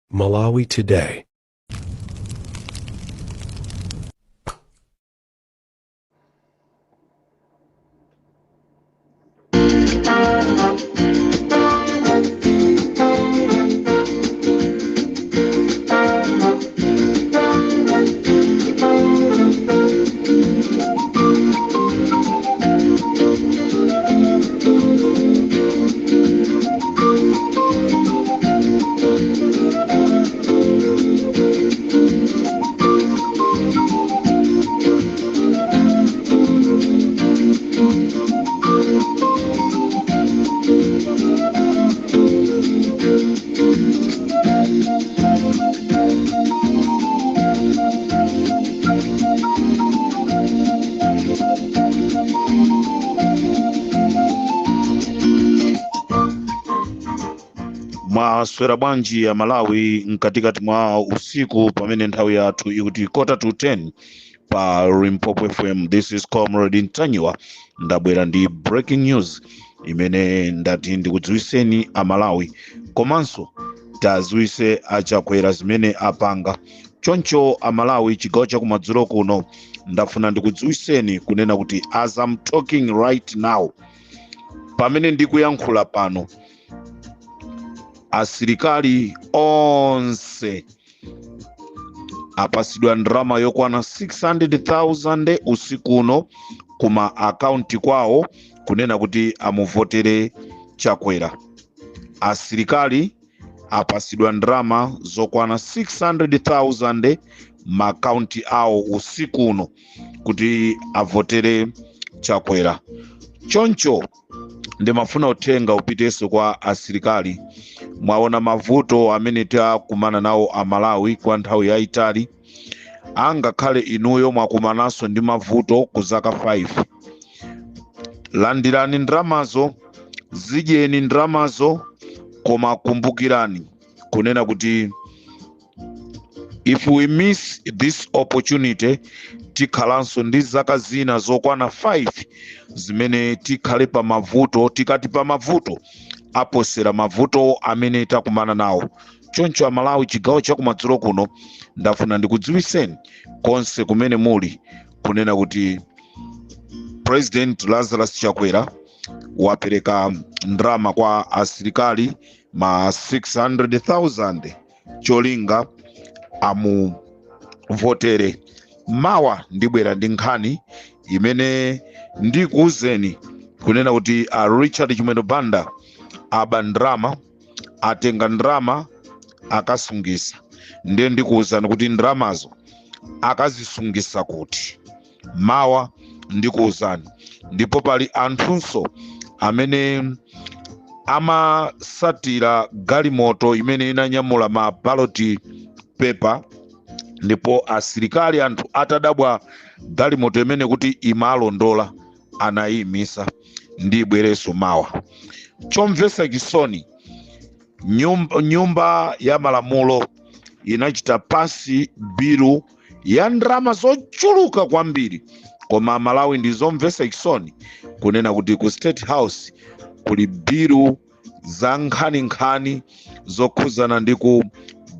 Malawi Today. Mwaswera bwanji ya Malawi mkatikati mwa usiku, pamene nthawi yathu ikuti 9:45 pa Limpopo FM. This is Comrade Ntanyiwa. Ndabwera ndi breaking news imene ndati ndikudziwiseni Amalawi, komanso taziwise Achakwera zimene apanga. Choncho Amalawi, chigawo chakumadzulo kuno ndafuna ndikudziwiseni kunena kuti as I'm talking right now, pamene ndikuyankhula pano, asilikali onse apasidwa ndalama yokwana 600,000 usiku uno kuma akaunti kwawo, kunena kuti amuvotere Chakwera. Asilikali apasidwa ndalama zokwana 600,000 maakaunti awo usiku uno kuti avotere Chakwera. Choncho ndimafuna uthenga upitenso kwa asilikali. Mwaona mavuto amene takumana nawo Amalawi kwa nthawi yayitali. Angakhale inuyo mwakumananso ndi mavuto ku zaka 5, landirani ndalamazo, zidyeni ndalamazo, koma kumbukirani kunena kuti if we miss this opportunity, tikhalanso ndi zaka zina zokwana 5 zimene tikhale pa mavuto. Tikati pa mavuto, aposera mavuto amene takumana nawo. Choncho Amalawi, chigawo chakumadzulo kuno ndafuna ndikudziwiseni konse kumene muli kunena kuti President Lazarus Chakwera wapereka ndalama kwa asilikali ma 600,000, cholinga amuvotere. Mawa ndibwera ndi nkhani imene ndikuwuzeni kunena kuti a Richard Chimwendo Banda aba ndalama, atenga ndalama akasungisa. Ndiye ndikuwuzani kuti ndalamazo akazisungisa kuti. Mawa ndikuwuzani. Ndipo pali anthunso amene amasatira galimoto imene inanyamula ma ballot paper, ndipo asilikali, anthu atadabwa galimoto imene kuti imalondola, anayimisa. Ndibwereso mawa. Chomvetsa chisoni, nyumba ya malamulo inachita pass bill ya ndalama zochuluka kwambiri, koma Malawi, ndizomvetsa chisoni kunena kuti ku State House kuli bill za nkhaninkhani zokhuzana ndi ku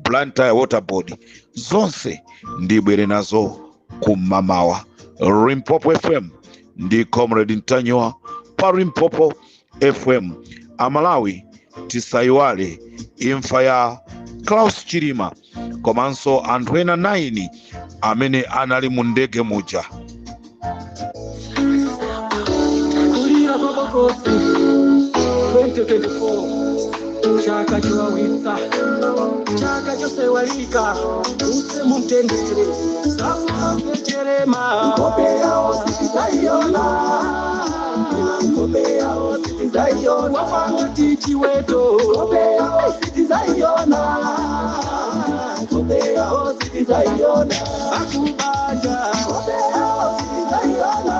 Blantyre Water Board. Zonse ndibwere nazo kumamawa. Limpopo FM ndi Comrade Ntanyiwa pa Limpopo FM. Amalawi, tisayiwale imfa ya Klaus Chilima komanso anthu ena 9 amene anali mu ndege muja. Kulira kwa bokosi 2024, chaka chiwawitsa, chaka chosewalika. Use mumtendere saucherema, nkope yawo sitizaiona, nkope yawo sitizaiona, wafangati chiweto, nkope yawo sitizaiona, nkope yawo sitizaiona, akubanja, nkope yawo sitizaiona,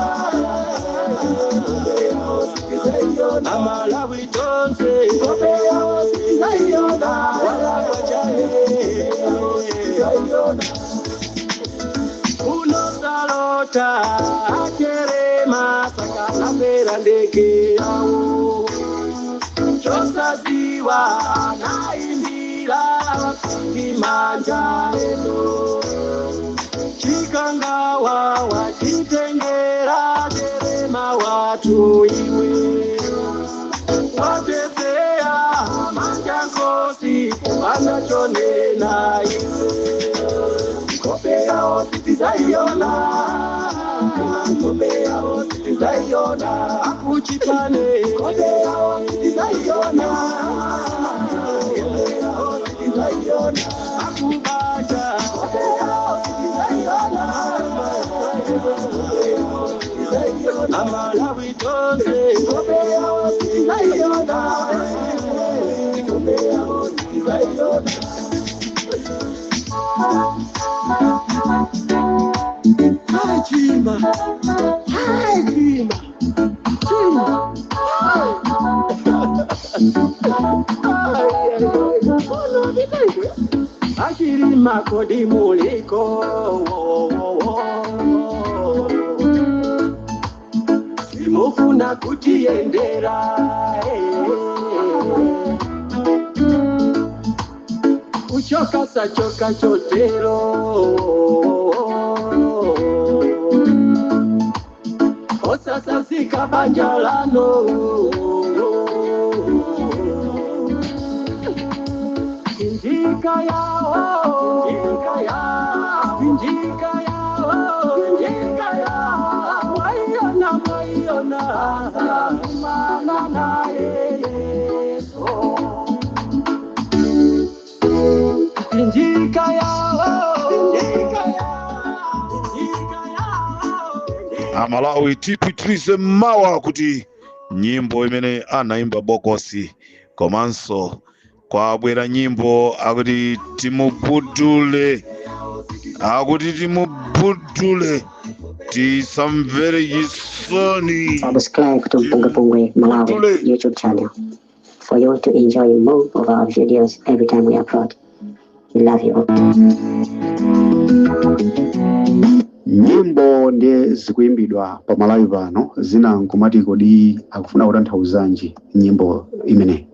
nkope yawo sitizaiona, Amalawi tonse, nkope yawo sitizaiona, wala kwachale sitizaiona, unosalota acherema sakanapera ndege yawo, chosaziwa naimbira. Kimanja eno Chikangawa wachitengera derema watu iwe Watesea manja nkosi wanachonena iwe Kope yao sitizaiona Kope yao sitizaiona Akuchitane Kope yao sitizaiona Kope yao sitizaiona Akubaja Kope yao sitizaiona Amalawi tonse Kope yao sitizaiona Kope yao sitizaiona Hai Chima, hai Chima, Chima. Achirima kodi muliko. Simufuna kutiendera. Kuchoka sachoka chotero. Osasasika banjalano. Injika yao, injika yao, injika yao, injika yao. Mwaiona, mwaiona, mana na Yesu. Injika yao, injika yao, injika yao. Amalawi tipitirize mawa kuti nyimbo imene anaimba Bokosi komanso kwabwera nyimbo akuti timubudule, akuti timubudule tisamvere chisoni. Subscribe to Mpungwepungwe Malawi YouTube channel for you to enjoy more of our videos every time we upload. We love you all. Nyimbo ndiye zikuimbidwa pa Malawi pano zina nkumati kodi akufuna kutanthauzanji nyimbo imeneyi,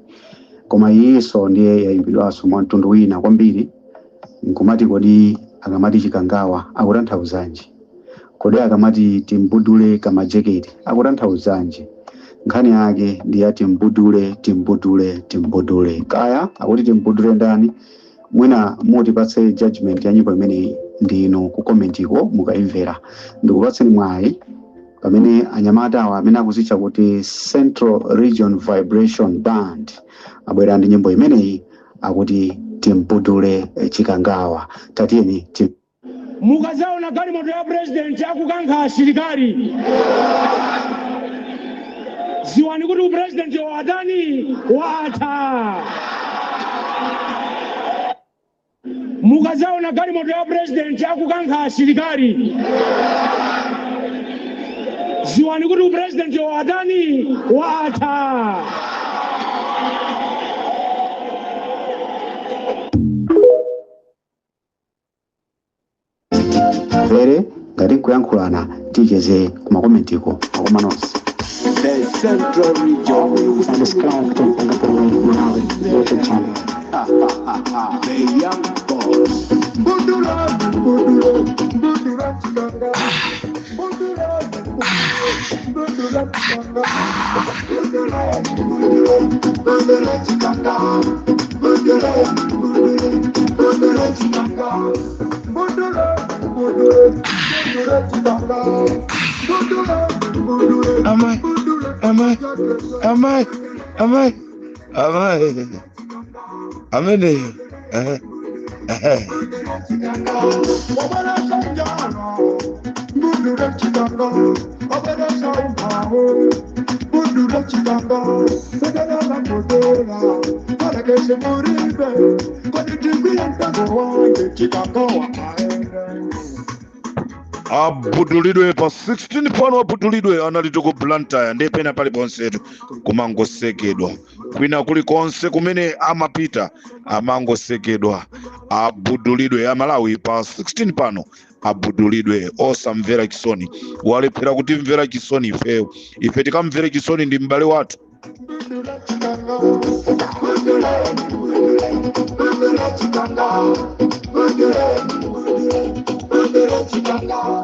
koma iyinso ndiye yayimbidwanso mwa mtundu wina kwambiri nkumati kodi akamati chikangawa akutanthauzanji, kodi akamati timbudule kamajeketi akutanthauzanji. Nkhani yake ndi ya timbudule timbudule timbudule, kaya akuti timbudule ndani. Mwina mutipatse judgment ya nyimbo imeneyi ndinu ku commentiko mukayimvera. Ndikupatseni mwayi pamene anyamata awa amene akuzitcha kuti Central Region Vibration Band abwera ndi nyimbo imeneyi akuti timbudule chikangawa. Tatiyeni Mukazaona galimoto ya president akukankha asilikali, ziwani kuti upresident watani watha. Mukazaona galimoto ya president akukankha asilikali, ziwani kuti upresident watani watha. Mvere ngati nkuyankhulana ticheze kumakomentiko makoma nonse. The Central Region. Subscribe to Mpungwepungwe Malawi YouTube channel. The Young Boss. Budula, budula, budula, chikanga. Budula, budula, chikanga. Budula, budula, budula, chikanga. Budula, budula, budula, chikanga. Budula, budula, budula, chikanga. Budula, budula, Amai, budula, amai, amai, amai, amai, amene, Abudulidwe pa 16 pano, abudulidwe analito ku Blantyre ndi pena paliponsetu kumangosekedwa, kwina kulikonse kumene amapita amangosekedwa. Abudulidwe Amalawi pa 16 pano, abudulidwe osamvera chisoni. Walephera kutimvera chisoni ifeyo, ife tikamvere chisoni ndi m'bale wathu.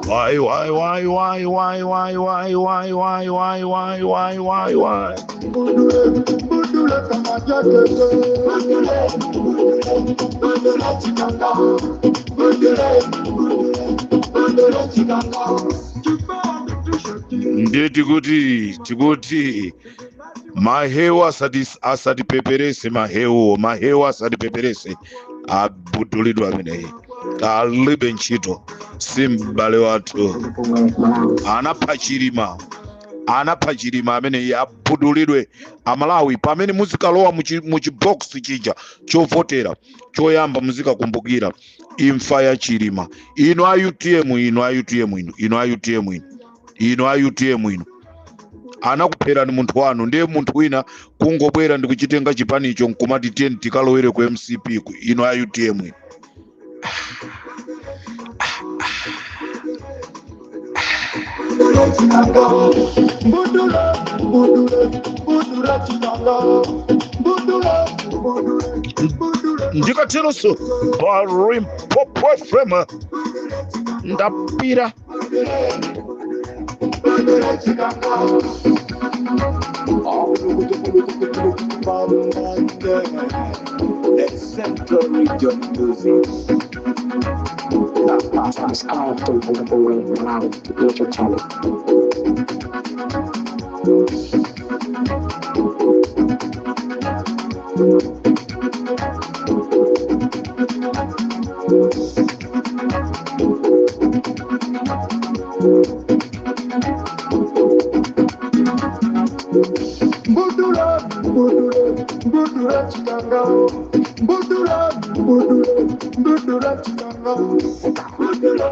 Why, why, why, why, why, why, why, why, why, why, why, why, why, why? Ndiye tikuti mahewu asatipeperese, mahewu asatipeperese. Abudulidwa ameneyi, alibe ntchito, si m'bale wathu. Mpungwe Malawi. Anapha Chilima ameneyi, abudulidwe. Amalawi, pamene muzikalowa muchibox chija chovotera choyamba, muzikakumbukira imfa ya Chilima. Inu a UTM, inu a UTM, inu a UTM, inu a UTM, inu anakupherani munthu wanu. Ndiye munthu wina kungobwera ndikuchitenga chipanicho nkumati tiyeni tikalowere ku MCP ku. Inu a UTM, inu. Ndikateronso pa Limpopo FM ndapira. The Central Region Music. Subscribe to Mpungwe Malawi YouTube channel. Mbudula, mbudule, mbudula chikanga. Mbudula, mbudule, mbudula chikanga. Mbudula,